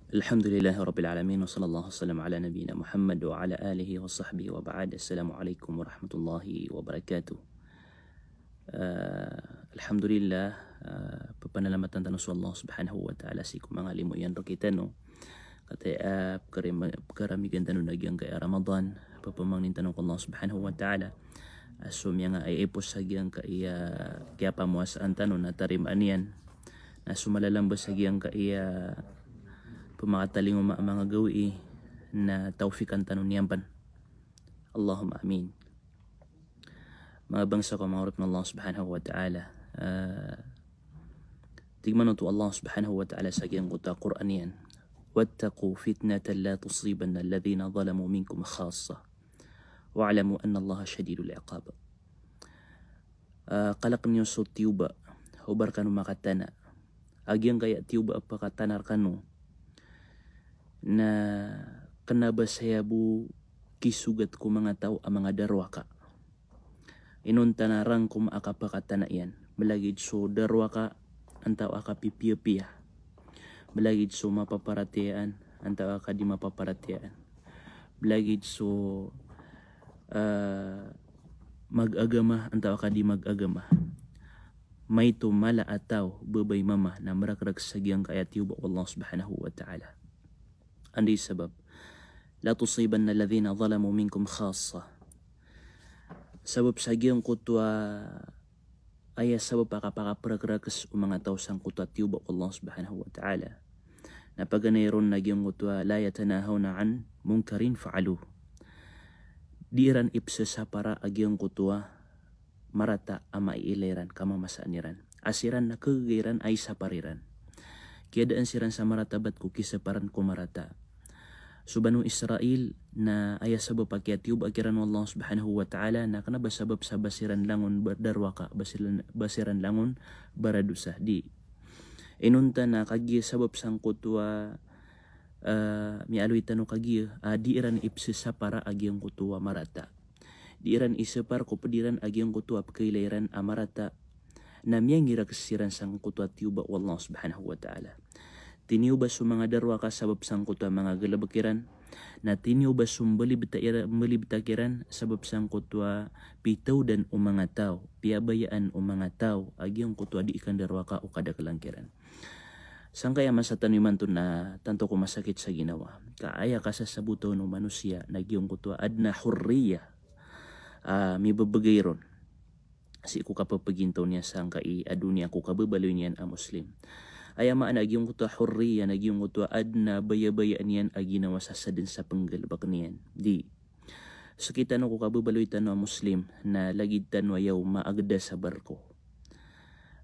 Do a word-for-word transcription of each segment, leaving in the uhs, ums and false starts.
Alhamdulillahi Rabbil Alamin, wa sallallahu wa sallam ala nabiyyina Muhammad wa ala alihi wa sahbihi wa ba'd. Assalamu alaikum warahmatullahi wabarakatuh. Ah, alhamdulillah, ah, pphanalamatan tano so Allah Subhanahu wa Ta'ala sii ko manga limo iyan rkitano. Kataya, ah, pkharami-, pkharamigan tano na giyangkaya Ramadan, pphangnin tano ko Allah Subhanahu wa Ta'ala a so miyanga a ipos sa giyangkaya kiyapamowasaan tano na tarimaan iyan. Na so malalamba sa giyangkaya pmakatalingoma a manga gawii na tawfiqan tano niyan pn. Allahumma amin. Manga bangsa ko manga oripn o Allah Subhanahu wa Ta'ala. Ah, tig mambo o Allah Subhanahu wa Ta'ala sa giyangkoto a Qur'an iyan, "Wattaqu fitnatan la tusibanna alladhina zalamu minkum khassah, wa'lamu annallaha shadidul iqab." Ah, kalkn iyo so tiyoba, o ba rkano makatana a giyangkaya tiyoba a pkatana rkano na kna ba saya bo kisogat ko manga taw a manga darowaka. Inonta na rangkom a kapakatana iyan, mlagid so darowaka antaa ka pipiyapiya, mlagid so mapaparatiyayaan antaa ka di mapaparatiyayaan, mlagid so, ah, mag-agama antaa ka di mag-agama. Maito mala a taw, babay, mama, na mrakrag sa giyangkaya tiyoba o Allah Subhanahu wa Ta'ala. Anda i sabap? "La tusibanna alladhina zalamu minkum khassah." Sabap sa giyangkoto a aya sabap a kapakaprakrakes o manga taw sangkoto a tiyoba o Allah Subhanahu wa Ta'ala. Na paganay ron na giyangkoto a, "La yatanahawna an munkarin fa'aluh." Di iran ipsesapara a giyangkoto a marata a maiilay iran, kamamasaan iran. A siran na kagaga iran a isapar iran. Kiyadaan siran sa marata bat ko kisaparan ko marata. So Banu Israil na aya sabap a kiyatiyoba kiran o Allah Subhanahu wa Ta'ala na kna ba sabap sa ba siran langon ba-, darowaka, ba siran, ba siran langon baradosa. Di. Inonta na kagiya sabap sangkoto a, ah, miyaaloy tano kagiya, ah, di iran ipsesapara a giyangkoto a marata. Di iran isapar ko pd iran a giyangkoto a pkailay iran a marata. Na miyangirages siran sangkoto a tiyoba o Allah Subhanahu wa Ta'ala. Tiniyoba so manga darowaka sabap sangkoto a manga galbk iran. Na tiniyoba so mbalibta ira-, mbalibta kiran sabap sangkoto a pitawdan o manga taw, piyabayaan o manga taw a giyangkoto a di ikandarowaka o kadaklan kiran. Sangkaya masa tano imanto na tanto ko masakit sa ginawa. Ka aya kasasabota on o manosiya na giyangkoto a adna hurriya, ah, mibebegay ron sii ko kapepegintaw niyan sangkai a doniya ko kabebaloy niyan a Muslim. Aya maana a giyangkoto a hurriya na giyangkoto a adna bayabayaan iyan a ginawa sa sadn sa penggalebek niyan. Di. Sekitano ko kabebaloy tano a Muslim na lagid tano a yaw maagda sa barko.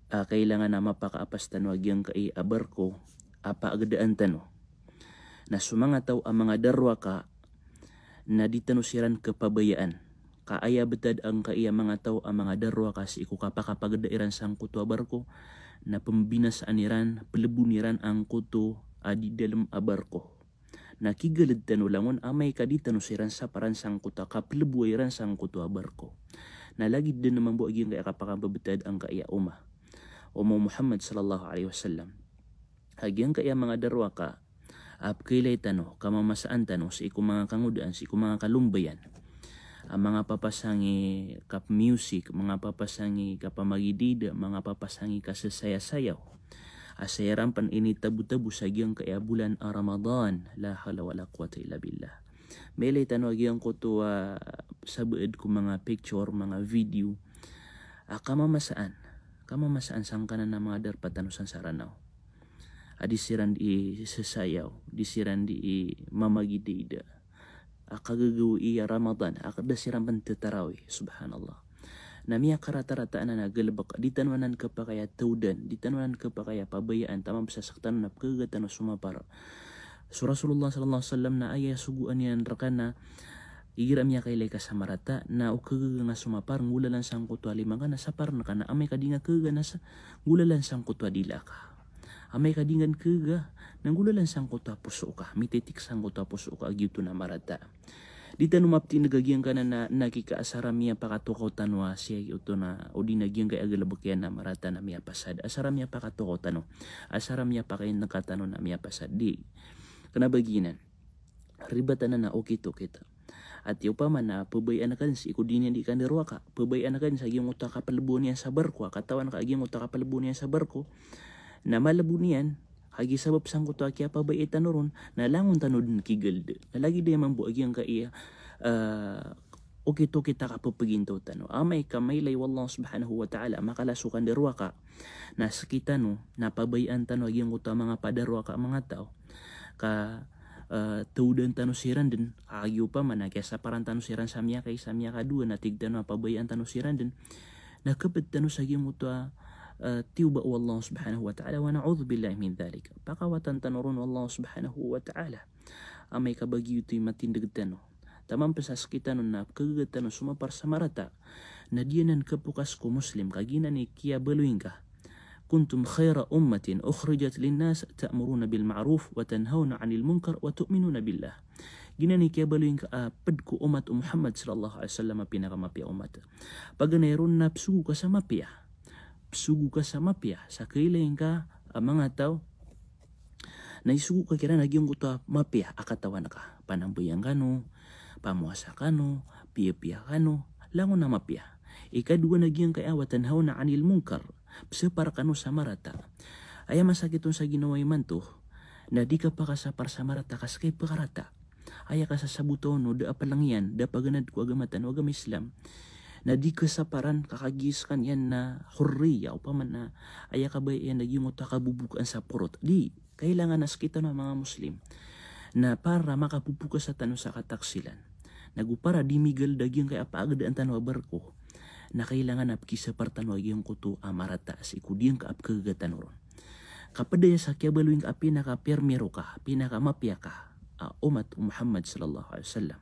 Ah, kailangan a mapakaapas tano a giyangkai a barko a paagdaan tano. Na so manga taw a manga darowaka na di tano siran kepabayaan. Ka aya betad angkai a manga taw a manga darowaka sii ko kapakapagda iran sangkoto a barko, na pembinasaan iran, pelebon iran angkoto a di dalem a barko. Na kigaled tano langon amay ka di tano siran saparan sangkoto a kapeleboa iran sangkoto a barko. Na lagid den mambo a giyangkai a kapakambebetad angkai a omah, omah o Muhammad sallallahu alaihi wasallam. A giyangkai a manga darowaka a pkailay tano, kamamasaan tano sii ko manga kangodaan, sii ko manga kalombayan. A manga papasangi kap-music, manga papasangi kapamagidida, manga papasangi kasesayasayaw. A saya ran pen initabotabo sa giyangkai a bolan a Ramadan. La hawla wala quwwata illa billah. Mailay tano a giyangkoto a sabaad ko manga picture, manga video a kamamasaan. Kamamasaan sangkanan a manga darpa tano san sa Ranaw. A di siran di sesayaw, di siran di mamagidida. A kagagawii a Ramadan, a da siran pen tatarawih, subhanallah. Na miyakaratarata anan a galebek, di tano anan kepakay a tawdan, di tano anan kepakay a pabayaan, taman ba sa sektano na pekagaga tano somapar. So Rasulullah sallallahu alaihi wasallam na aya sogoan iyan rekana, igira miyakailay ka sa marata, na o kagaga nga somapar, nggolalan sangkoto a lima nga na saparen ka na, amay ka di nga kagaga na sa, nggolalan sangkoto a dila ka. Amay ka di nga kagaga, na nggolalan sangkoto a poso ka, mititik sangkoto a poso ka, a giyoto na marata. Di tano maptineg a giyangkanan a, na kika asar a miyapakatokaw tano a siyay oto na, o di na giyangkai a galebek iyan na marata na miyapasad. Asar a miyapakatokaw tano. Asar a miyapakaineg tano na miyapasad. Di. Kena ba giyanan. Ribat anan a okit-okit. Ati opama na pabayaan ka den sii ko di niyan di kandarowaka, pabayaan ka den sa giyangkoto a kapelebon iyan sa barko, a katawan ka a giyangkoto a kapelebon iyan sa barko, na malebon iyan, kagiya sabap sangkoto a kiyapabayai tano ron, na langon tano den kigald. Na lagid aya mambo a giyangkaya, eh, okit-okit a kapepegintaw tano. Amay ka mailay o Allah subhanahu wa ta'ala, makala so kandarowaka, na sekitano, na pabayaan tano a giyangkoto a manga padarowaka a manga taw. Ka, eh, tawdan tano siran den, kagiya opama na kiyasaparan tano siran sa miyakaisa, miyakadowa, na tig tano a pabayaan tano siran den. Na keped tano sa giyangkoto a, eh, tiyoba o Allah subhanahu wa ta'ala, wa na'udhu billahi min dhalik. Pakawatan tano ron o Allah subhanahu wa ta'ala. Amay ka ba giyoto i matindeg tano. Taman pes a sekitano na pekegega tano somapar sa marata. Na di anan kepokas ko Muslim, ka giyanan i kiyabaloy ngka. Kuntum khaira ummatin ukhrijat linnas ta'muruna bil ma'ruf wa tanhauna 'anil munkar wa tu'minuna billah. Giyanan i kiyabaloy ngka a ped ko omat o Muhammad sallallahu alaihi wasallam a pinakamapiya a omat. Paganay ron na pesogo ka sa mapiya. Pesogo ka sa mapiya. Sa kailay ngka a manga taw, na isogo ka kiran a giyangkoto a mapiya a katawan ka. Panambayang kano, pamowasa kano, piyapiya kano, langon a mapiya. Ikadowa na giyangkaya wa tanhauna 'anil munkar. Pesapar kano sa marata. Aya masakit on sa ginawa imanto, na di ka pakasapar sa marata ka sekay pekarata. Aya kasasabota on o da a peleng iyan, da a paganad ko agama tano a agama Islam. Na di kesaparan ka kagiya sekaniyan na hurriya, opama na aya kabaya iyan a giyangkoto a kabobokaan sa porot. Di, kailangan a sekitano a manga Muslim. Na para makapopokas tano sa kataksilan. Na go para di migald a giyangkaya pagadaan tano a barko. Na kailangan a pekisapar tano a giyangkoto a marata sii ko giyangka a pekegega tano ron. Kapedaya sa kiyabaloy ngka a pinakapirmiro ka, pinakamapiya ka a omat o Muhammad sallallahu alaihi wasallam.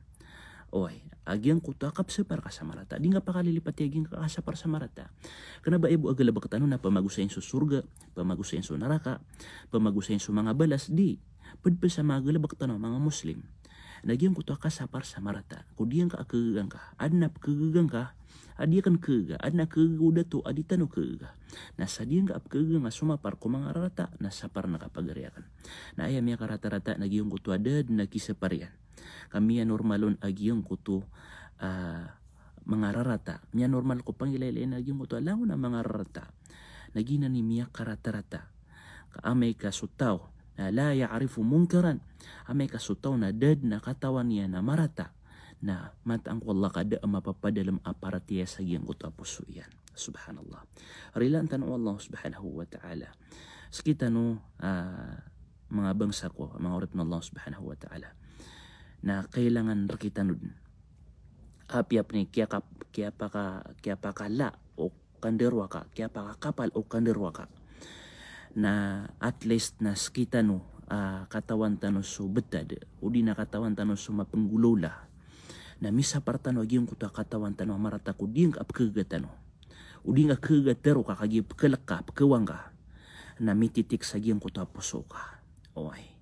Oway, a giyangkoto a kapesapar ka sa marata. Di ngka pakalilipati a giyangka a kasapar sa marata. Kena ba aya bo a galebek tano na pemagosayin so sorga, pemagosayin so naraka, pemagosayin so manga balas, di. Ped pes a manga galebek tano a manga Muslim. Na giyangkoto a kasapar sa marata. Ko giyangka a kegega ngka. Aden a pekegega ngka a di aken kegega, aden a kegega o dato a di tano kegega. Na sa giyangka a pekegega ngka somapar ko manga rarata, na sapar ngka pagari aken. Na aya miyakarata-rata na giyangkoto a da den a kisapar iyan. Ka miyanormal on a giyangkoto a manga rarata. Miyanormal ko pangilaylay na giyangkoto a langon a manga rarata. Na giyanan i miyakarata-rata. Ka amay ka so taw na la ya'rifu munkaran. Amay ka so taw na da den a katawan iyan a marata. Na mataan ko Allah ka da a mapapadalem a paratiyaya sa giyangkoto a poso iyan. Subhanallah. Rilaan tano o Allah subhanahu wa ta'ala. Sekitano, ah, manga bangsa ko, manga oripn o Allah subhanahu wa ta'ala. Na kailangan rekitano den. Apiya pen i kiyakap-, kiyapaka-, kiyapakala o kandarowaka, kiyapakakapal o kandarowaka. Na at least na sekitano, ah, katawan tano so betad, odi na katawan tano so mapenggolawla. Na misapar tano a giyangkoto a katawan tano a marata ko giyangka a pekegega tano. Odi ngka kegega tero ka kagiya pekelek ka, pekewang ka. Na mititik sa giyangkoto a poso ka. Oway.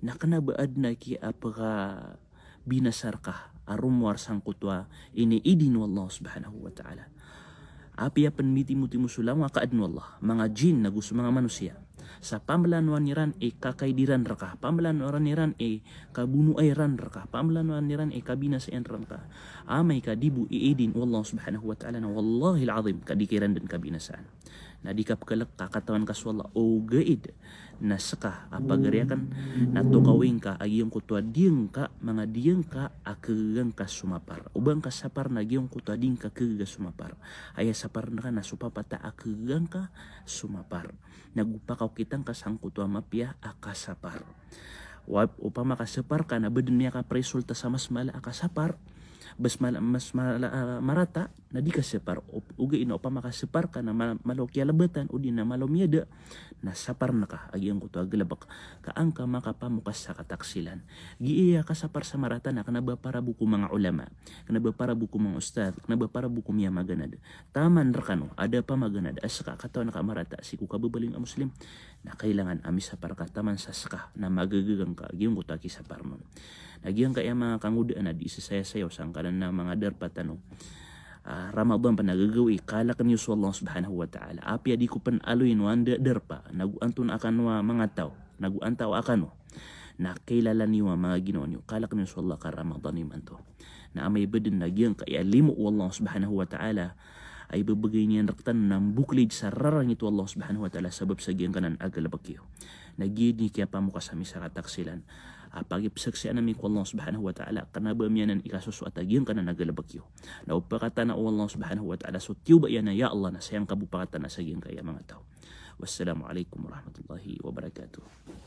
Na kena ba aden a kiyapekabinasa reka a romowar sangkoto a iniidin o Allah subhanahu wa ta'ala. Apiya pen mitimotimo so langowan ka aden o Allah, manga jin ago so manga manosiya. Sa pamelanowan iran i kakaidiran reka, pamelanowan iran i kabonoay ran reka, pamelanowan iran i kabinasaan ran reka. Amay ka di bo iidin o Allah subhanahu wa ta'ala na wallahil azim ka di ka iran den kabinasaan. Na di ka pekelek ka katawan ka so Allah, ogaid na seka a pagari aken, na tokawi ngka a giyangkoto a di ngka, manga di ngka a kegega ngka somapar. O ba ngka sapar na giyangkoto a di ngka kegega somapar. Aya sapar ngka na so papata a kegega ngka somapar. Na go pakaokita ngka sangkoto a mapiya a kasapar. Wa-, opama ka sapar ka na ba den miyakapresulta sa mas mala a kasapar, bes mala, mas mala, ah, marata, na di ka sapar. Op-, ogaid na opama ka sapar ka na ma-, mala o kiyalebatan, odi na mala o miyada, na sapar ngka a giyangkoto a galebek. Ka an ka makapamokas sa kataksilan. Giya kasapar sa marata na kena ba para bo ko manga ulama, kena ba para bo ko manga ustadh, kena ba para bo ko miyamaganad. Taman rekano a da pamaganad a seka a katawan ka a marata sii ko kababaloy ngka a Muslim. Na kailangan a misapar ka taman sa seka na magegega ngka a giyangkoto a kisapar on. Na giyangkaya manga kangodaan a di sesayasayaw sangkanan a manga darpa tano a Ramadan pen a gagawii, kalaken iyo so Allah subhanahu wa ta'ala. Apiya di ko pen aloyin o anda darpa, nago antonaa kano a manga taw, nago antaa kano. Na kailala niyo a manga ginawa niyo, kalk niyo so Allah ka Ramadan imanto. Na amay ba dn a giyangkaya limo o Allah subhanahu wa ta'ala a ibebegay niyan rktano na mboklid sa rarangit o Allah subhanahu wa ta'ala sabap sa giyangkanan a galbk iyo. Na giya dn i kiyapamokas ami sa kataksilan a pagipsaksian ami ko Allah subhanahu wa ta'ala, kna ba ami anan ikasosoat a giyangkanan a galbk iyo. Na o pakatana o Allah subhanahu wa ta'ala so tiyoba iyan a ya Allah, na sayang ka bo pakatana sa giyangkaya manga taw. Wassalamu alaikum warahmatullahi wabarakatuh.